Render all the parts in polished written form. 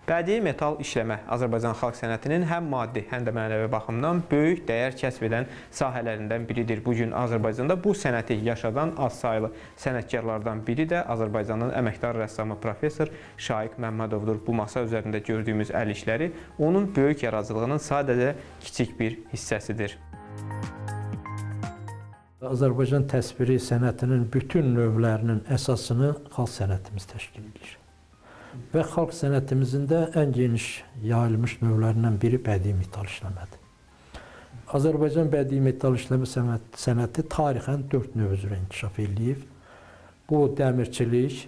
Bədii metal işləmə Azərbaycan xalq sənətinin həm maddi, həm də mənəvi baxımdan böyük dəyər kəsb edən sahələrindən biridir. Bu gün Azərbaycanda bu sənəti yaşadan az saylı sənətkarlardan biri də Azərbaycanın əməkdar rəssamı professor Şaiq Məmmədovdur. Bu masa üzərində gördüyümüz əl işləri onun böyük yaradıcılığının sadəcə kiçik bir hissəsidir. Azərbaycan təsviri sənətinin bütün növlərinin əsasını xalq sənətimiz təşkil edir. Və xalq sənətimizin də ən geniş yayılmış növlərindən biri bədii metal işləmədir. Azərbaycan bədii metal işləmə sənəti tarixən 4 növ üzrə inkişaf eləyib. Bu dəmirçilik,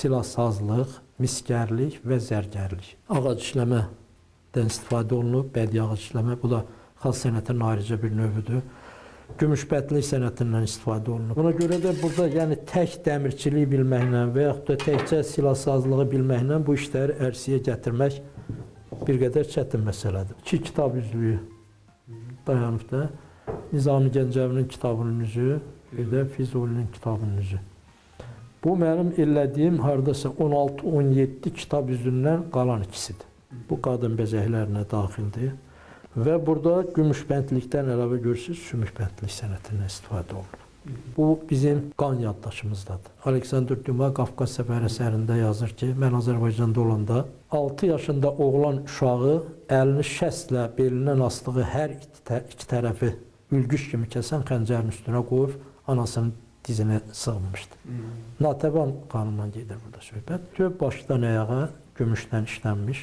silahsazlıq, misgərlik və zərgərlik. Ağac işləmədən istifadə olunub, bədii ağac işləmə, bu da xalq sənətinin ayrıca bir növüdür. Gümüşbətlik sənətindən istifadə olunur. Buna görə də burada yəni tək dəmirçilik bilməklə və yaxud da təkcə silahsazlığı bilməklə bu işləri ərsəyə gətirmək bir qədər çətin məsələdir. 2 kitab üzlüyü dayanıb da Nizami Gəncəvinin kitabının üzü, bir də Füzulinin kitabının üzü. Bu mənim elədiyim hardasa 16-17 kitab üzündən qalan ikisidir. Bu qadın bəzəklərinə daxildir. Və burada gümüşbəndlikdən əlavə görürsünüz, sümükbəndlik sənətindən istifadə olunur. Bu bizim qan yaddaşımızdadır. Aleksandr Düma Qafqaz səfər əsərində yazır ki, mən Azərbaycanda olanda 6 yaşında oğlan uşağı əlini şəstlə belindən asdığı hər iki tərəfi ülgüç kimi kəsən xəncərin üstünə qoyub anasının dizinə sığınmışdı. Natəvan qanundan gedir burada söhbət. Töv başdan ayağa gümüşdən işlənmiş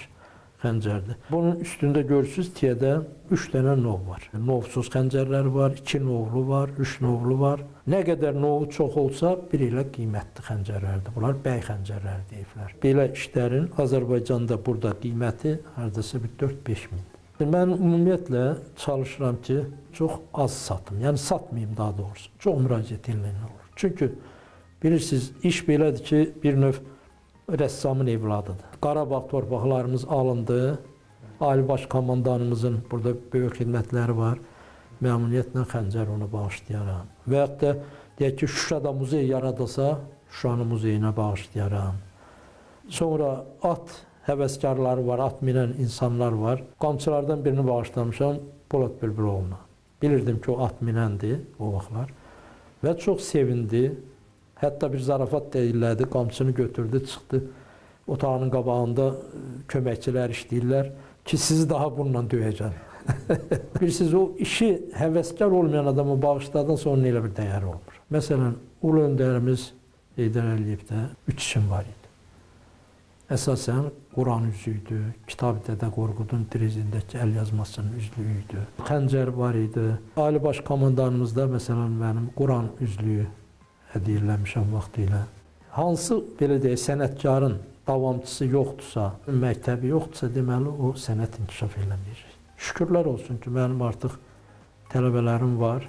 xəncərdir. Bunun üstündə görürsünüz, tiyədə 3 dənə nov var. Novsuz xəncərlər var, 2 novlu var, 3 novlu var. Nə qədər novu çox olsa, bir ilə qiymətli xəncərlərdir. Bunlar bəy xəncərləri deyiblər. Belə işlərin Azərbaycanda burada qiyməti hardasa bir 4-5 mindir. Mən ümumiyyətlə çalışıram ki, çox az satım. Yəni satmayayım daha doğrusu. Çox müraciət edilən olur. Çünki bilirsiniz, iş belədir ki, bir növ rəssamın evladıdır. Qarabağ torpaqlarımız alındı. Ali Baş Komandanımızın burada böyük xidmətləri var. Məmnuniyyətlə xəncər ona bağışlayaram. Və yaxud da deyək ki, Şuşada muzey yaradılsa, Şuşanın muzeyinə bağışlayaram. Sonra at həvəskarları var, at minən insanlar var. Qamçılardan birini bağışlamışam Polad Bülbüloğluna. Bilirdim ki, o at minəndir o vaxtlar. Və çox sevindi. Hətta bir zarafat deyirlərdi, qamçını götürdü, çıxdı. Otağının qabağında köməkçilər işləyirlər ki, sizi daha bununla döyəcəm. Bilirsiniz, o işi həvəskar olmayan adamı bağışladan sonra elə bir dəyəri olmur. Məsələn, Ulu Öndərimiz Heydər Əliyevdə 3 işim var idi. Əsasən Quran üzü idi, Kitab-ı Dədə Qorqudun Trezindəki əl yazmasının üzlüyü idi. Xəncər var idi. Ali Baş Komandanımızda məsələn mənim Quran üzlüyü hədiyyə eləmişəm vaxtı ilə. Hansı, belə deyək, sənətkarın davamçısı yoxdursa, məktəbi yoxdursa, deməli, o sənət inkişaf eləməyəcək. Şükürlər olsun ki, mənim artıq tələbələrim var.